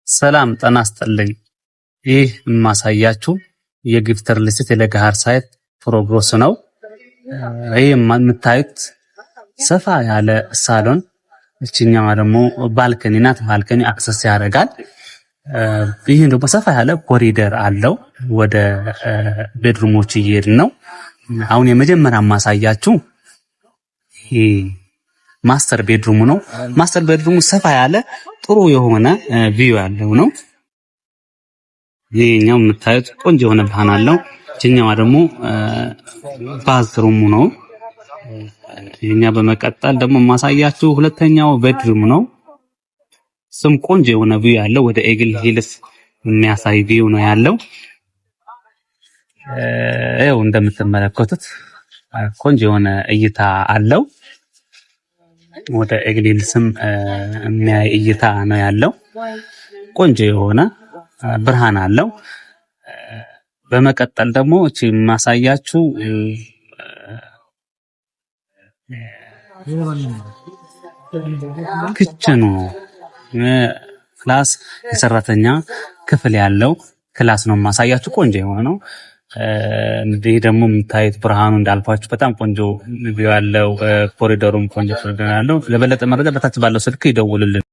ሰላም ጤና ይስጥልኝ። ይህ የማሳያችሁ የጊፍት ሪል ስቴት የለገሃር site progress ነው። ይህ የምታዩት ሰፋ ያለ ሳሎን፣ እችኛዋ ደግሞ balcony ናት። Balcony access ያደርጋል። ይህ ደግሞ ሰፋ ያለ ኮሪደር አለው። ወደ bedroom ኦች እየሄድን ነው። አሁን የመጀመሪያ የማሳያችሁ ይሄ master bedroom ኡ ነው። Master bedroom ኡ ሰፋ ያለ ጥሩ የሆነ view ያለው ነው። ይሄኛው የምታዩት ቆንጆ የሆነ ብርሃን አለው። ይችኛዋ ደግሞ bathroom ኡ ነው። ይሄኛ በመቀጠል ደግሞ የማሳያችሁ ሁለተኛው bedroom ነው። ስም ቆንጆ የሆነ view ያለው፣ ወደ Eagle Hills የሚያሳይ view ነው ያለው። ይኸው እንደምትመለከቱት ቆንጆ የሆነ እይታ አለው። ወደ Eagle Hills ም የሚያይ እይታ ነው ያለው። ቆንጆ የሆነ ብርሃን አለው። በመቀጠል ደግሞ እቺ የማሳያችሁ Kitchen ኡ ነው። Class የሰራተኛ ክፍል ያለው class ነው የማሳያችሁ። ቆንጆ የሆነ ነው። እንዲህ ደግሞ የምታዩት ብርሃኑ እንዳልኳችሁ በጣም ቆንጆ ያለው፣ ኮሪደሩም ቆንጆ ኮሪደር ያለው። ለበለጠ መረጃ በታች ባለው ስልክ ይደውሉልን።